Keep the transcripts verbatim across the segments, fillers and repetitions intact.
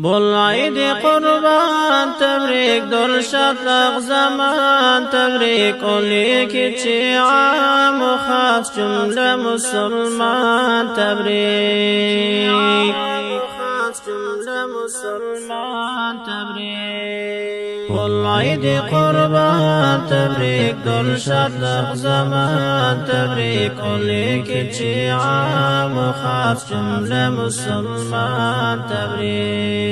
Bol Eîdî Qurban tebrik, dol şatlıq zaman tebrik, ol yekî çi am û xas cümle musulman tebrik. Bol Eîdî Qurban tebrik, dol şatlıq zaman tebrik, ol yekî çi am û xas cümle musulman tebrik.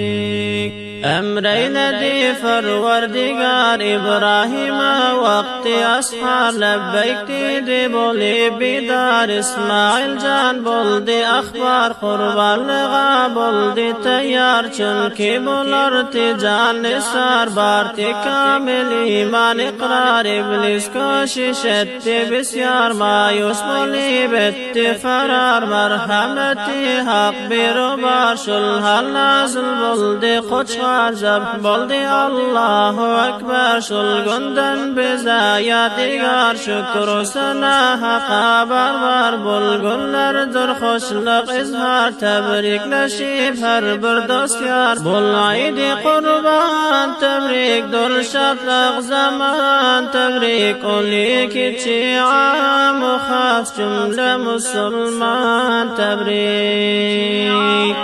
Emreyle di Perwerdigar, Îbrahîma wextî eshar, lebbeyk dîdî bolî bîdar, Îsmaîl can bol di exbar, qurbanliğa bol di teyar, çunkî bol artî can nisar, bartî kamil îman îqrar, îblîs koşîş et ti bisyar, mayûs bolî bet ti ferar, merhemetî Heq bîrobar, şul hal nazil bol di qoçxar, zebh bol di Allahu Ekber, şul gunden bize yadigar, şukr û sena Heqa barbar, bol guller dur xoşlıq izhar, tebrik neşîb her bir dost yar, bol Eîdî Qurban tebrik, dol şatlıq zaman tebrik, ol yekî çi am û xas cümle musulman tebrik.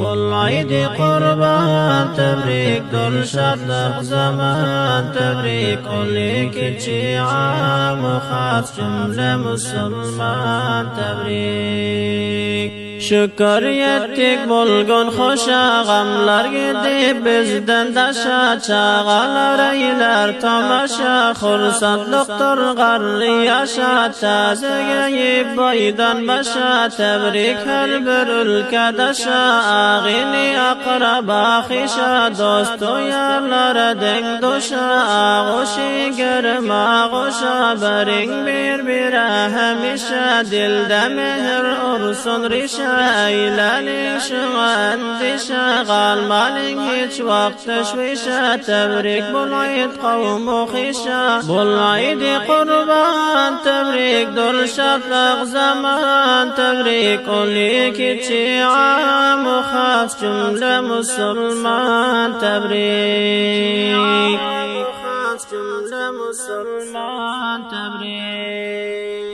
Bol Eîdî Qurban tebrik, dol şatlıq zaman tebrik, ol yekî çi am û xas cümle musulman tebrik. Şükür yettik bolgun xoşa, gamlar gidip bizden daşa, çağalar eyler tamaşa, xursat doktor garri yaşa, taze geyip boydan başa, tebrik her bir ülke daşa, ağini akraba xişa, dostu yarlara denk duşa, ağuşi gerim ağuşa, berin bir bire hemişe, dilde mehir ursun rişe, eylenin şu endişe, qalmalin hiç waqt teşwişe, tebrik bol Eîd qewm û xişe, bol Eîdî Qurban tebrik, dol şatlıq zaman tebrik, ol yekî çi am û xas cümle musulman tebrik.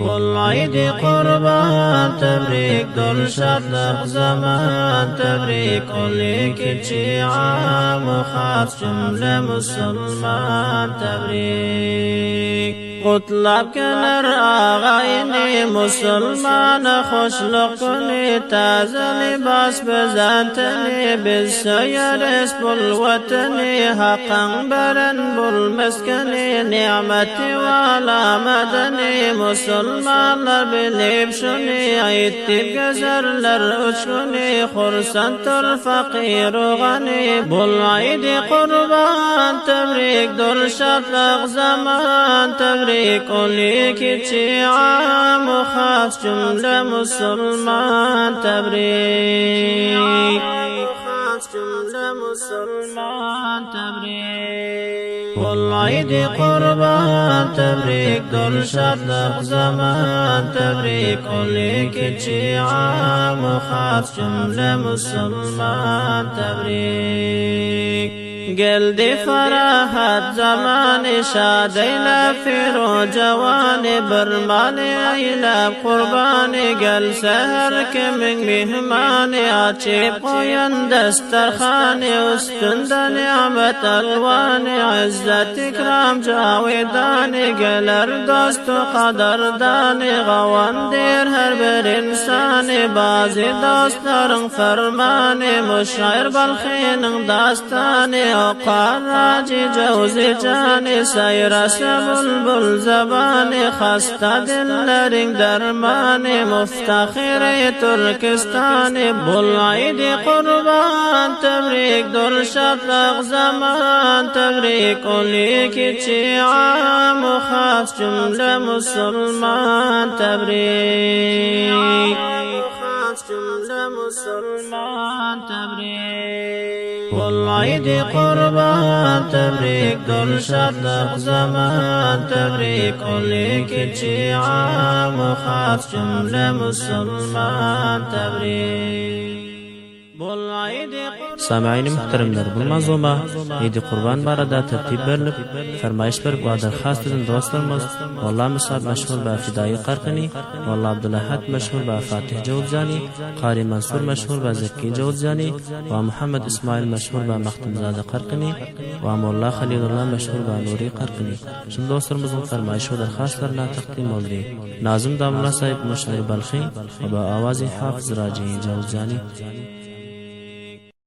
Bol Eîdî Qurban tebrik, dol şatlıq zaman tebrik, ol yekî çi am û xas cümle musulman tebrik. Qutlab kener ağayni musulmana, xoşlıq kuni taze libas bizentini, biz soyarız bul wetini, Heqan beren bul meskini, nimeti wala medeni, musulmanlar bilip şuni, Eîd dip gezerler uçkuni, xursan tur feqîr û xeni, bol Eîdî Qurban tebrik, dol şatlıq zaman tebrik, ol yekî çi am û xas cümle musulman tebrik. Bol Eîdî Qurban tebrik, dol şatlıq zaman tebrik, ol yekî çi am û xas cümle musulman tebrik. Gel di ferahat zamanî, şadeyle pîr û cewanî, bir malî eyle qurbanî, gel seher kimin mîhmanî, açîp qoyen desterxanî, üstünde nimet elwanî, izzet ikram cawidanî, geler dost û qederdanî, xewan dêr her bir însanî, bazî dostların fermanî, muşair belxînin dastanî, oqar racî cewzî canî, seyre se bulbul zebanî, xesta dillerin dermanî, muftexirî Turkistanî, bol Eîdî Qurban tebrik, dol şatlıq zaman tebrik, ol yekî çi am û xas cümle musulman tebrik. Bol عید قربان تبریک، دل شاد لحظه من تبریک، کل کچی عام و خاص جمله مسلمان تبریک. سامعین محترم، در بولما زوما عید قربان بارا دا ترتیب برنب، فرمایش برب و درخواست دن دوسترمز، والله مصعب مشهور به فدایی قرقنی، والله عبدالاحد مشهور به فاتح جوزجانی، قاری منصور مشهور به زکی جوزجانی، و محمد اسماعیل مشهور به مختمزاده قرقنی، و مولا خلیل الله مشهور به نوری قرقنی. شم دوسترمزون فرمایش و درخواست برنا تقدیم اولدی. ناظم داملا صاحب مشهور بلخی و به آوازی حافظ راجعی جوزجانی.